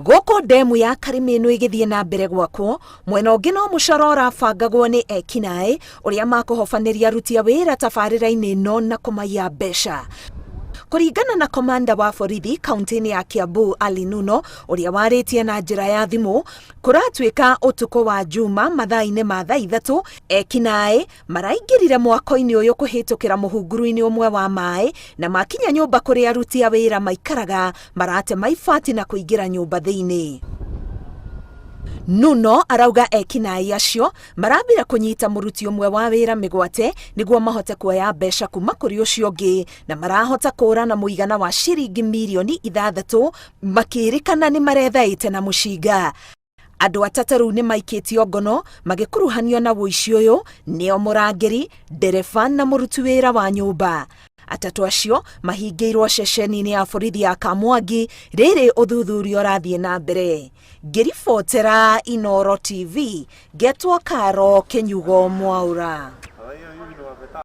Gũkũ ndemu ya Karĩmĩnũ ĩgĩthiĩ na mbere gwakwo, mwena ũngĩ no mũcoro ũrabangagwo nĩ ekinaĩ ũrĩa makũhobanĩria aruti a wĩra tabarĩra-inĩ ĩno na kũmaiya mbeca. Kũringana na komanda wa borithi kaunti-inĩ ya Kiambu Ali Nuno ũrĩa warĩtie na njĩra ya thimũ, kũratuĩka ũtukũ wa Juma mathaa-inĩ ma thaa 3 ekinaĩ maraingĩrire mwako-inĩ ũyũ kũhĩtũkĩra mũhunguru-inĩ ũmwe wa maĩ na makinya nyũmba kũrĩa aruti a wĩra maikaraga maratema ibati na kũingĩra nyũmba thĩinĩ. Nuno arauga ekinaĩ acio marambire kũnyita mũruti ũmwe wa wĩra mĩgwate nĩguo mahote kuoya mbeca kuma kũrĩ ũcio ũngĩ na marahota kũra na mũigana wa ciringi mirioni 6 makĩrĩkana nĩ marethaĩte na mũcinga. Andũ atatũ rĩu nĩ maikĩtio ngono magĩkuruhanio na ũici ũyũ nĩo mũrangĩri, ndereba na mũruti wĩra wa nyũmba. Atatũ acio mahingĩirwo ceceni-inĩ ya borithi ya Kamwangi rĩrĩ ũthuthuria ũrathiĩ na mbere. Ngĩribotera Inooro TV, ngetwo Karo Kĩnyugo Mwaura.